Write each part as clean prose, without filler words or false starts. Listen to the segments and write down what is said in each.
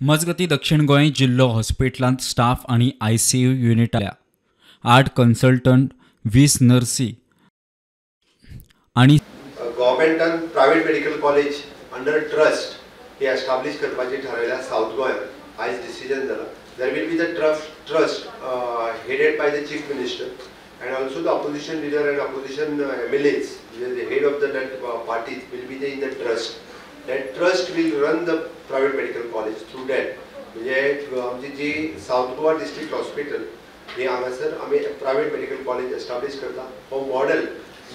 मजगती दक्षिण गोंय जिल्लो हॉस्पिटलांत स्टाफ आनी आयसीयू युनिटाल्या 8 कन्सल्टंट, 20 नर्सी आनी गव्हर्मेंटान private medical college under trust हे एस्टाब्लिश करपाचें थारायलां सावथ गोंयांत. आयज डिसिजन जाला. There will be the trust headed by the chief minister and also the opposition leader and opposition MLAs, the head of the that parties will be in the trust. That trust will run the private medical college through that. म्हणजे आमची जी south Goa district hospital हे हांगासर आमी private medical college establish करता. हो model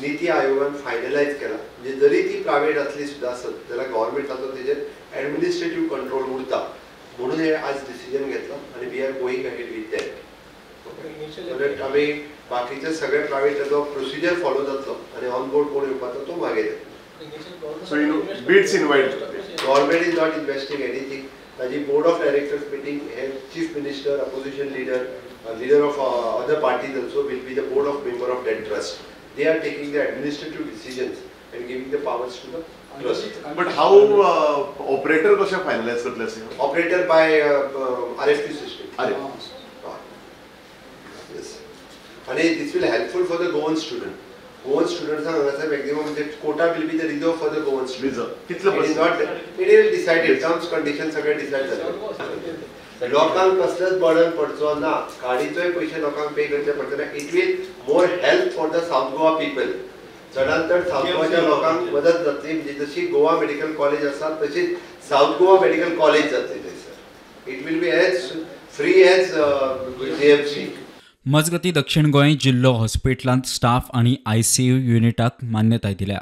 नीती आयोगान finalise केला. म्हणजे जरी ती प्रायवेट आसली सुद्दां आसत जाल्यार गव्हर्मेंटाचो तेजेर एडमिनिस्ट्रेटीव कंट्रोल उरता म्हणून हे आज डिसिजन घेतला आनी we are going ahead with that. So that आमी बाकीचे सगळे प्रायवेट ताजो प्रोसिजर फॉलो जातलो आनी ऑन बोर्ड कोण येवपाचो तो मागीर. So you bids invite. Government is not investing anything. ताजी board of directors meeting hey chief minister, opposition leader, leader of other parties also will be the board of member of that trust. They are taking the administrative decisions and giving the powers to the trust. But how operator कशें finalise करतले? Operator by RFQ system. Yes. आणि this will helpful for the Goan student. Goan स्टुडंट्सांक हांगासर maximum म्हणजे quota will be the reserve for the Goan student. Reserve कितले? It is not, it will decided, terms condition सगळे decide जातले. लोकांक कसलेच burden पडचो ना, गाडीचोय पयशे लोकांक पे करचे पडचे ना. It will more help for the South Goa people. चडान चड सावथ गोवाच्या लोकांक मदत जातली. म्हणजे जशी गोवा मेडिकल कॉलेज आसा तशीच सावथ गोवा मेडिकल कॉलेज जातली थंयसर. It will be as free as GMC. मजगती दक्षिण गोंय जिल्लो हॉस्पिटलांत स्टाफ आनी आयसीयू युनिटाक मान्यताय दिल्या.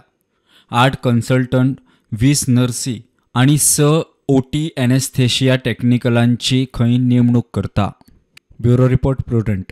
8 कन्सल्टंट, 20 नर्सी आनी 6 ओटी एनेस्थेशिया टेक्निकलांची खंय नेमणूक करता. Bureau report, Prudent.